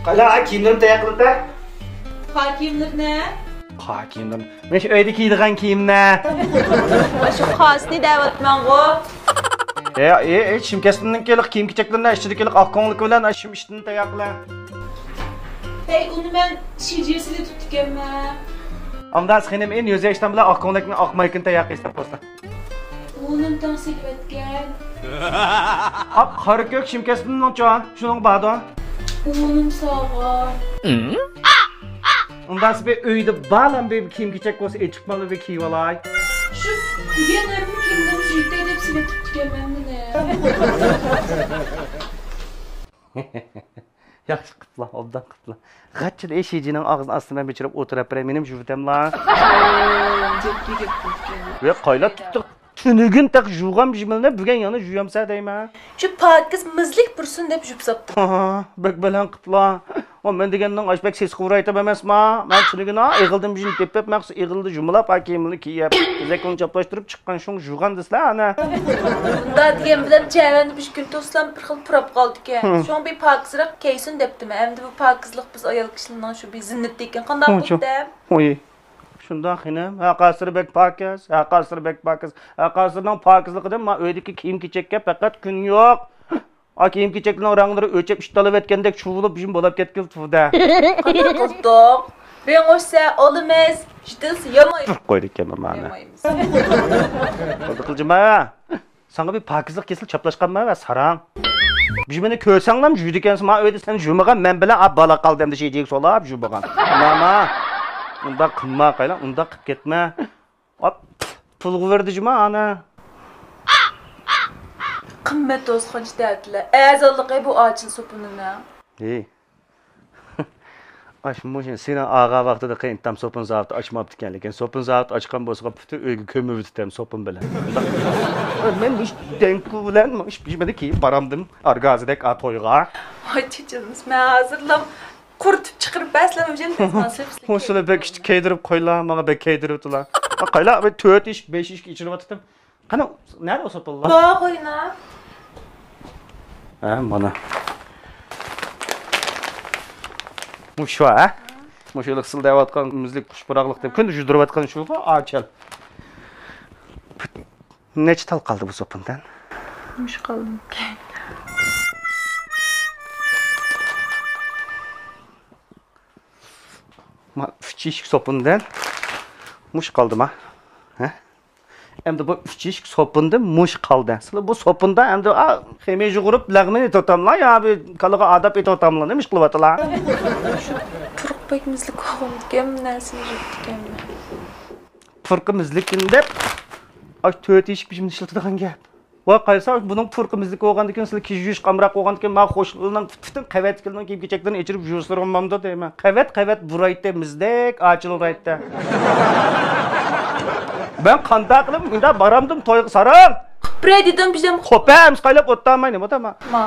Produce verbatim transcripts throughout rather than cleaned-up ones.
قايلا، ئا، كىيىملىرىمنى تەييار قىلىپ بەر. قا كىيىملىرىنى؟ قا كىيىملىرىم. مەن شۇ ئۆيدە كىيىدىغان كىيىمنى. شۇ قاسىنى دەۋاتىمەنغۇ. ئە، ئە، ئە، شىمكەسنىڭكى كىيىم-كېچەكلىرىنى ئىچىدىكى ئاق كۆڭلۈكى بىلەن شىم ئىشتىنى تەييار قىلە. ھەي، ئۇنى مەن شىجىسى دەپ تۇتتىكەنمەن. ئامداس خېنىم، ئىن يۈز ئىشتان بىلەن ئاق كۆڭلەكنى، ئاق مايكىنى تەييار قىلسا بولسا. ئۇنىم تاڭ سېلىۋەتكەن. ئاق قارا كۆك شىمكەسنىڭچۇ، شۇنىڭ باردۇ. ئۇنىم ساغا. ئۇنداق بىر ئۆيدە بالام بىر كىيىم-كېچەك بولسا، ئېچىقمالا بىر كىيىۋالاي. شۇ دېگەن ئەرمۇ كىيىملىرىم يېتە دەپ سېلىپ تۇتتىكەنمەن مېنى. ياخشى قىپلا، ئوبدان قىپلا. غەچچىدە ئېشىجىنىڭ ئاغزىنى ئاستىمەن بېچىرىپ ئولتۇرۇپ بېرەي، مېنىڭ يۇۋىتەملا. جىددىي گەپ قىلىپتۇ. ۋە قايلا تۇتتۇق. تۈنۈگۈن تەق يۇغان بىژمىلنى بۈگۈن يەنە يۇيامسە دەيمەن. شۇ پاكىز مىزلىك بۇرسۇن دەپ يۇپ ساپتىم. ھا، بەك بەلەن قىپلا. ئۇ مەن دېگەننىڭ ئاش بەك سېسىق ئۇرايتىم ئەمەسما؟ مەن تۈنۈگۈن ھا ئېغىلدىن بىژنى تېپىپ، مەخسۇس ئېغىلدا يۇمىلاپ، ھا كىيىمنى كىيىپ، تېزەكنى چاپلاشتۇرۇپ چىققان شۇڭ يۇغان دېسىلە ئانا. ئۇنداق دېگەن بىلەن چەۋەندە بىر كۈن توسلام بىر خىل پۇراپ قالدىكەن. شۇڭا بىر پاكىزراق كىيسۇن دەپتىمەن. ئەمدى بۇ پاكىزلىق بىز ئايال كىشىلەرنىڭ شۇ بىر زىننىتى ئىكەن. قانداق بولدى؟ ئوي. شۇنداق خېنىم، ھەقاسىرى بەك پاكىز، ھەقاسىرى بەك پاكىز. ھەقاسىرىنىڭ پاكىزلىقىدىن ما ئۆيدىكى كىيىم-كېچەككە پەقەت كۈن يوق. ئا كىيىم-كېچەكنىڭ رەڭلىرى ئۆچەپ ئىشتالىۋەتكەندەك چۇۋۇلۇپ يۇم بولاپ كەتكىلى تۇردى. قانداق قىلدۇق؟ رەڭ ئۆچسە ئالىمىز، يېتىلسە ياماي. پۇرۇپ قويدى ئىكەنمەن مانا. يامايمىز. قىلدى قىلجىما. ساڭا بىر پاكىزلىق كېسىلى چاپلاشقانما ۋە ساراڭ. بىژمىنى كۆرسەڭلام يۈيدىكەنسىز، ما ئۆيدە سەن يۇمىغان، مەن بىلەن ئا بالا قالدى ئەمدى شىجىگە سولاپ يۇمىغان. ماما، ئۇنداق قىلما قايلا، ئۇنداق قىپ كەتمە. ئاپ، پۇلغا بەردى جۇما ئانا. قىممەت دوستخان ئىشتەتىلە، ئەزالىقى بۇ ئاچىل سوپۇنىنىڭ. ھېي. ئاش مۇشۇ سېنىڭ ئاغا ۋاقتىدا قېيىنتام سوپۇن زاۋۇتى ئاچماپتىكەن، لېكىن سوپۇن زاۋۇتى ئاچقان بولسىغا پۈتۈن ئۆيگە كۆمۈۋېتىتەم سوپۇن بىلەن. مەن مۇشۇ دەڭكۇ بىلەن مۇشۇ بىژمىنى كىيىپ بارامدىم ئارگازىدەك ئا تويغا. ۋاي چېچىلمىس، مەن ھازىرلا قۇرۇتۇپ چىقىرىپ بەرسىلەر مۇشۇنى تېزما سېپسىلىك. مۇشۇلار بەك ئىشتە كەيدۈرۈپ قويلا، ماڭا بەك كەيدۈرۈۋېتىلا. قايلا بىر تۆت ئىش، بەش ئىشكە ئىچىرىۋاتىتىم. قېنى، نەدە ئۇ سوپۇنلار؟ بار قوينا. ھە، مانا. مۇشۇ، ھە؟ مۇشۇ لىقسىلداۋاتقان مۈزلۈك قۇش پۇراقلىق دەپ كۈندە يۈدۈرۈۋاتقان شۇغۇ، ئاچال. نەچچە تال قالدى بۇ سوپۇندىن؟ مۇشۇ قالدىمىكىن؟ ما، ئۈچ ئىشىك سوپۇندىن مۇشۇ قالدىما؟ ھە؟ ئەمدى بۇ ئۈچ ئىشىك سوپۇندىن مۇشۇ قالدى. سىلەر بۇ سوپۇندا ئەمدى، ئا، خېمىر يۇغۇرۇپ لەغمىنى ئېتىۋاتاملا يا بىر كالىغا ئاداپ ئېتىۋاتاملا، نېمە ئىش قىلىۋاتىلا؟ شۇ پۇرىقى بەك مىزلىك بولغاندىكىن بۇ نەرسىنى يۇيۇپتىكەنمەن. پۇرىقى مىزلىكىن دەپ، ئاي، تۆت ئىشىك بىژمىنى ئىشلىتىدىغان گەپ. ۋاي قايسا، بۇنىڭ پۇرىقى مىزلىك بولغاندىكىن، سىلەر كىيىش يۇيۇشقا ئامراق بولغاندىكىن، ما قوشنىلارنىڭ پۈتۈن قەۋەتتىكىلەرنىڭ كىيىم-كېچەكلىرىنى ئېچىرىپ يۇيۇشلىرىمامدۇ دەيمەن. قەۋەت، قەۋەت بۇرايتتى، مىزدەك ئاچىلدايتتى. مەن قانداق قىلىپ مۇنداق بارامدىم تويغا ساراڭ؟ قىپرەي دېدىم بىزەم. قوپە، ئەمسە قايلاپ ئوتتاماي، نېمە ئوتاما؟ ما.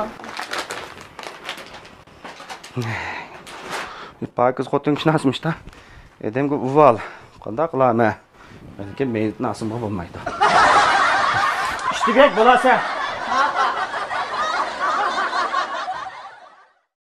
پاكىز خوتۇن كىشىنى ئاسمىشتا. ئادەمگە ئۇۋال. قانداق قىلامەن؟ مەنكى مەينىتىنى ئاسمىغا بولمايدۇ. ئىشتىبەك بولاسەن.